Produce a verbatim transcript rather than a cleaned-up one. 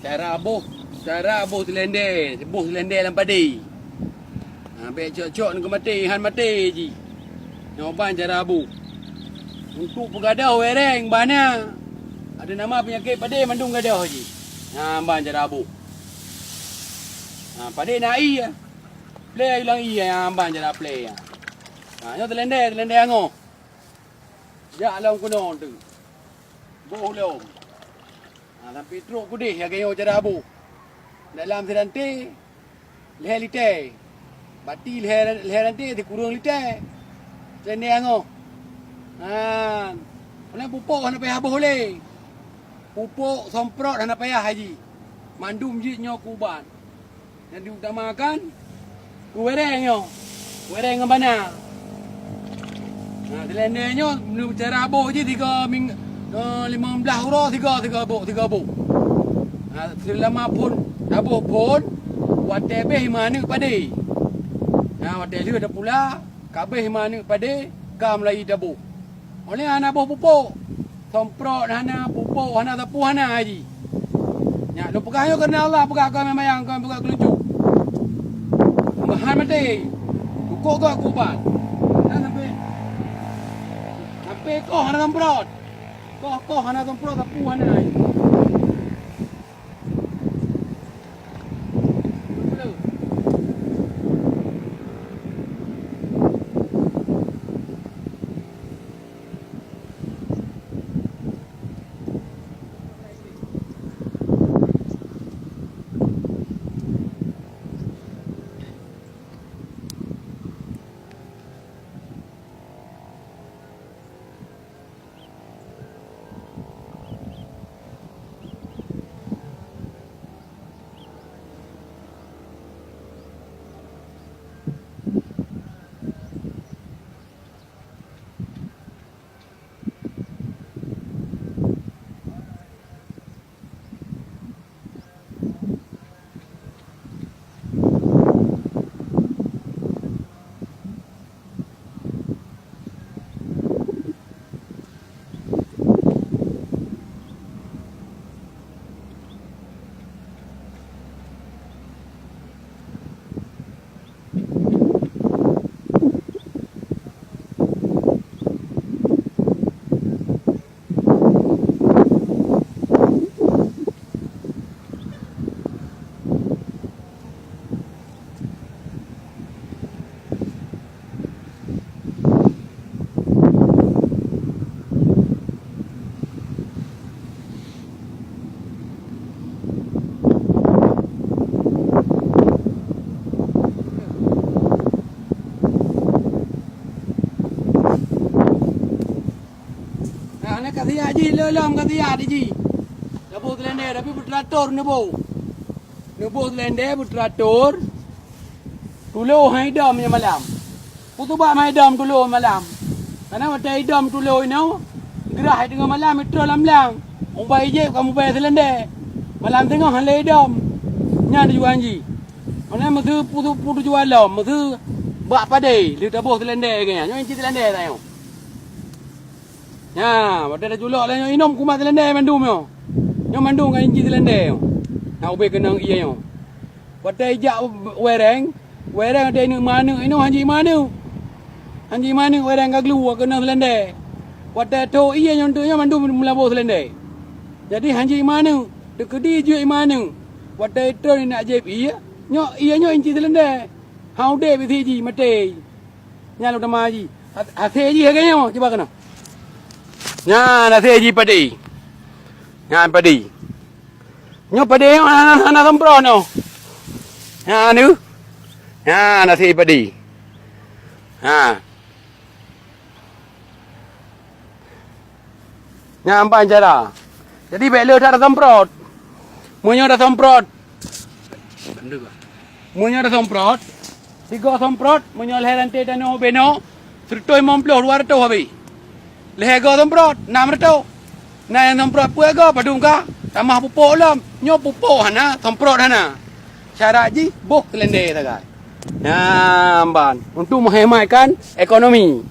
Cara boh, cara boh seulendé, boh seulendé lam padé. Ha, bèk cok-cok ngon maté, han maté jih. Nyoe ban cara boh. Untuk peugadôh wèrèng bana. Ada nama penyakit padé mandum gadôh jih. Ha, ban cara boh. Ha, padé na ie. Plè lam ie, ha, ban cara plè. Ha, nyoe seulendé, seulendé angoh. Jak lom keunoe tu. Boh lom. Ha, sampai trok keudeh lagèe nyoe cara boh. Dalam sirante, lhèe liter. Bati lhèe, lhèe rante sikureueng liter. Seulendé angoh. Ha. Oleh pupuk hana payah boh lé. Pupuk somprot hana payah haji. Mandum jih nyoe keu ubat. Nyang diutamakan keu wèrèng nyoe. Wèrèng ngon bana. Nah, seulendé nyoe, meunurot cara boh jih tiga ming-, eh, limong blaih uroe tiga, tiga boh, tiga boh. Nah, seulama phon, taboh phon, watèe bèh iman aneuk padé. Nah, watèe lheueh tapula, ka bèh iman aneuk padé, ka mulai taboh. Oleh hana boh pupuk. Somprot hana, pupuk hana, sapeue hana jih. Nyak lôn peugah nyoe keureuna Allah, peugah keu mayang, keu peugah keulucu. Meuhan maté. Cukôp gak kuban. Dan sampai, sampai koh hana somprot. Koh-koh hana somprot, sapeue hana jih. Nah, nyan ka siat jih, lom ka siat jih. Taboh seulendé, tapi beuteuratôh neuboh. Neuboh seulendé beuteuratôh. Tulo han idom nyan malam. Peue sabab han idom tulo malam? Karena watèe idom tulo inoe, geurah teungoh malam itroh lam blang. Ubai jép ka mubai seulendé. Malam teungoh han lé idom. Nyan tujuan jih. Mana meuseu putu-putu jual lom, meuseu bak padé, lheueh taboh seulendé lagèe nyan. Nyoe inci seulendé tanyoe. Nyan, watèe tacok lé nyoe inong kumat seulendé mandum nyoe. Nyoe mandum ka inci seulendé nyoe. Na ubé keunong ie nyoe. Watèe ijak wèrèng, wèrèng watèe ineuk maneuk inong hanji maneuk. Hanji maneuk wèrèng ka glu keunong seulendé. Watèe tho ie nyoe, nyoe mandum meulaboh seulendé. Jadi hanji maneuk, teukeudi jeuet imaneuk. Watèe itrön inak jieb ie, nyoe ie nyoe inci seulendé. Han udép isi jih maté. Nyan lôn teuma jih. Hasé jih lagèe nyoe, cuba keunoe. Nyan hasé jih padé. Nyan padé. Nyoe padé nyoe hana, hana semprot nyoe. Nyan nyoe. Nyan hasé padé. Ha. Nyan ban cara. Jadi bèk le that tasemprot. Meunyoe tasemprot, meunyoe tasemprot, sigoe semprot, meunyoe lhèe lantai tanoh beno, seratus lima puluh, dua ratus habéh. Lhèe goe semprot, enam ratus. Na nyang semprot peuet goe, padum ka, tamah pupuk lom. Nyoe pupuk hana, semprot hana. Syarat jih boh seulendé sagai. Nyan ban, untuk menghematkan ekonomi.